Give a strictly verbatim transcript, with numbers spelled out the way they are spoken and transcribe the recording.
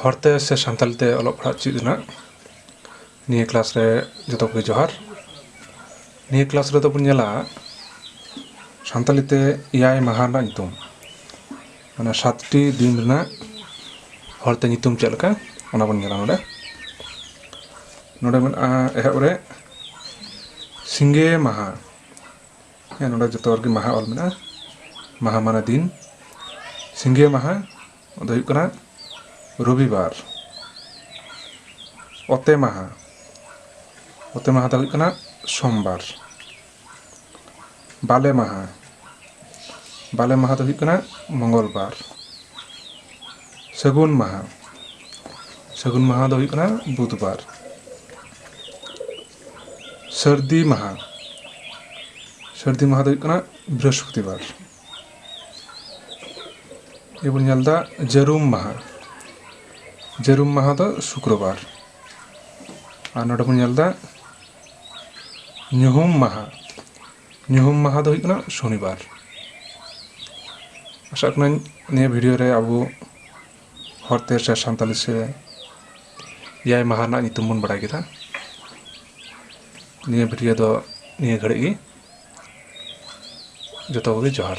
ᱦᱚᱲᱛᱮ ᱥᱮ ᱥᱟᱱᱛᱟᱲᱤ ᱛᱮ ᱚᱞᱚᱜ ᱯᱟᱲᱦᱟᱜ ᱪᱮᱫ ᱨᱮᱱᱟᱜ ᱱᱤᱭᱟᱹ ᱠᱞᱟᱥ ᱨᱮ ᱡᱚᱛᱚ ᱠᱚᱜᱮ ᱡᱚᱦᱟᱨ᱾ ᱱᱤᱭᱟᱹ ᱠᱞᱟᱥ ᱨᱮᱫᱚ ᱵᱚᱱ ᱧᱮᱞᱟ ᱥᱟᱱᱛᱟᱲᱤ ᱛᱮ ᱮᱭᱟᱭ ᱢᱟᱦᱟ ᱨᱮᱱᱟᱜ ᱧᱩᱛᱩᱢ, ᱢᱟᱱᱮ ᱥᱟᱛᱴᱤ ᱫᱤᱱ ᱨᱮᱱᱟᱜ ᱦᱚᱲᱛᱮ ᱧᱩᱛᱩᱢ ᱪᱮᱫ ᱞᱮᱠᱟ, ᱚᱱᱟ ᱵᱚᱱ ᱧᱮᱞᱟ ᱱᱚᱰᱮ᱾ ᱱᱚᱰᱮ ᱢᱮᱱᱟᱜᱼᱟ ᱮᱦᱚᱵ ᱨᱮ ᱥᱤᱸᱜᱮ ᱢᱟᱦᱟ᱾ ᱦᱮᱸ, ᱱᱚᱰᱮ ᱡᱚᱛᱚ ᱨᱮᱜᱮ ᱢᱟᱦᱟ ᱚᱞ ᱢᱮᱱᱟᱜᱼᱟ᱾ ᱢᱟᱦᱟ ᱢᱟᱱᱮ ᱫᱤᱱ᱾ ᱥᱤᱸᱜᱮ ᱢᱟᱦᱟ ᱫᱚ ᱦᱩᱭᱩᱜ ᱠᱟᱱᱟ ᱨᱚᱵᱤᱵᱟᱨ᱾ ᱚᱛᱮ ᱢᱟᱦᱟ, ᱚᱛᱮ ᱢᱟᱦᱟ ᱫᱚ ᱦᱩᱭᱩᱜ ᱠᱟᱱᱟ ᱥᱳᱢᱵᱟᱨ᱾ ᱵᱟᱞᱮ ᱢᱟᱦᱟ, ᱵᱟᱞᱮ ᱢᱟᱦᱟ ᱫᱚ ᱦᱩᱭᱩᱜ ᱠᱟᱱᱟ ᱢᱚᱝᱜᱚᱞ ᱵᱟᱨ᱾ ᱥᱟᱹᱜᱩᱱ ᱢᱟᱦᱟ, ᱥᱟᱹᱜᱩᱱ ᱢᱟᱦᱟ ᱫᱚ ᱦᱩᱭᱩᱜ ᱠᱟᱱᱟ ᱵᱩᱫᱷᱵᱟᱨ᱾ ᱥᱟᱹᱨᱫᱤ ᱢᱟᱦᱟ, ᱥᱟᱹᱨᱫᱤ ᱢᱟᱦᱟ ᱫᱚ ᱦᱩᱭᱩᱜ ᱠᱟᱱᱟ ᱵᱨᱤᱦᱚᱥᱯᱚᱛᱤᱵᱟᱨ᱾ ᱤᱭᱟᱹ ᱵᱚᱱ ᱧᱮᱞ ᱮᱫᱟ ᱡᱟᱹᱨᱩᱢ ᱢᱟᱦᱟ, ᱡᱟᱹᱨᱩᱢ ᱢᱟᱦᱟ ᱫᱚ ᱥᱩᱠᱨᱚᱵᱟᱨ᱾ ᱟᱨ ᱱᱚᱰᱮ ᱵᱚᱱ ᱧᱮᱞ ᱮᱫᱟ ᱧᱩᱦᱩᱢ ᱢᱟᱦᱟ, ᱧᱩᱦᱩᱢ ᱢᱟᱦᱟ ᱫᱚ ᱦᱩᱭᱩᱜ ᱠᱟᱱᱟ ᱥᱚᱱᱤᱵᱟᱨ᱾ ᱟᱥᱟᱜ ᱠᱟᱹᱱᱟᱹᱧ ᱱᱤᱭᱟᱹ ᱵᱷᱤᱰᱤᱭᱳ ᱨᱮ ᱟᱵᱚ ᱦᱚᱲᱛᱮ ᱥᱮ ᱥᱟᱱᱛᱟᱲᱤ ᱥᱮ ᱮᱭᱟᱭ ᱢᱟᱦᱟ ᱨᱮᱱᱟᱜ ᱧᱩᱛᱩᱢ ᱵᱚᱱ ᱵᱟᱲᱟᱭ ᱠᱮᱫᱟ᱾ ᱱᱤᱭᱟᱹ ᱵᱷᱤᱰᱤᱭᱳ ᱫᱚ ᱱᱤᱭᱟᱹ ᱜᱷᱟᱹᱲᱤᱡ ᱜᱮ᱾ ᱡᱚᱛᱚ ᱠᱚᱜᱮ ᱡᱚᱦᱟᱨ᱾